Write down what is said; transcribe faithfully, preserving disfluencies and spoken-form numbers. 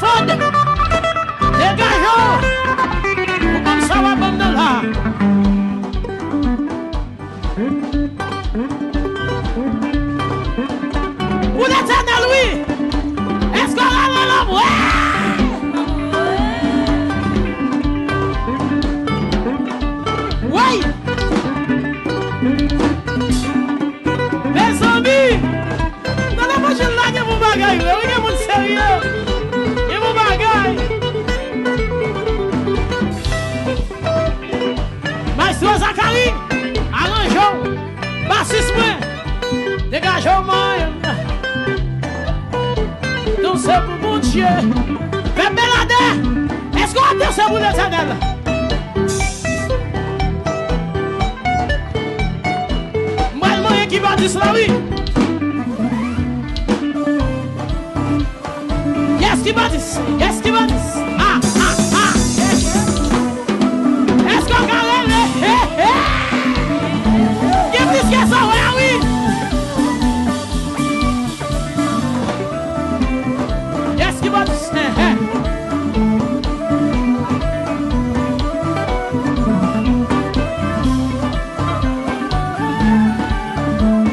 Fòd, degaje w pou kòb sa w ap ban m nan la. Pou Letènèl, wi. Èske w rale lanmou? Wi. Mezanmi, nan levanjil la gen bon bagay vre, wi, gen moun serye, gen bon bagay. Maestro Zacharie, aranje w. Basis mwen, degaje w mwen. Danse pou Bondye. Pèp Beladè, èske w ap danse pou Letènèl? M pral manyen kibòdis la, wi. Yes, kibòdis. Yes, kibòdis.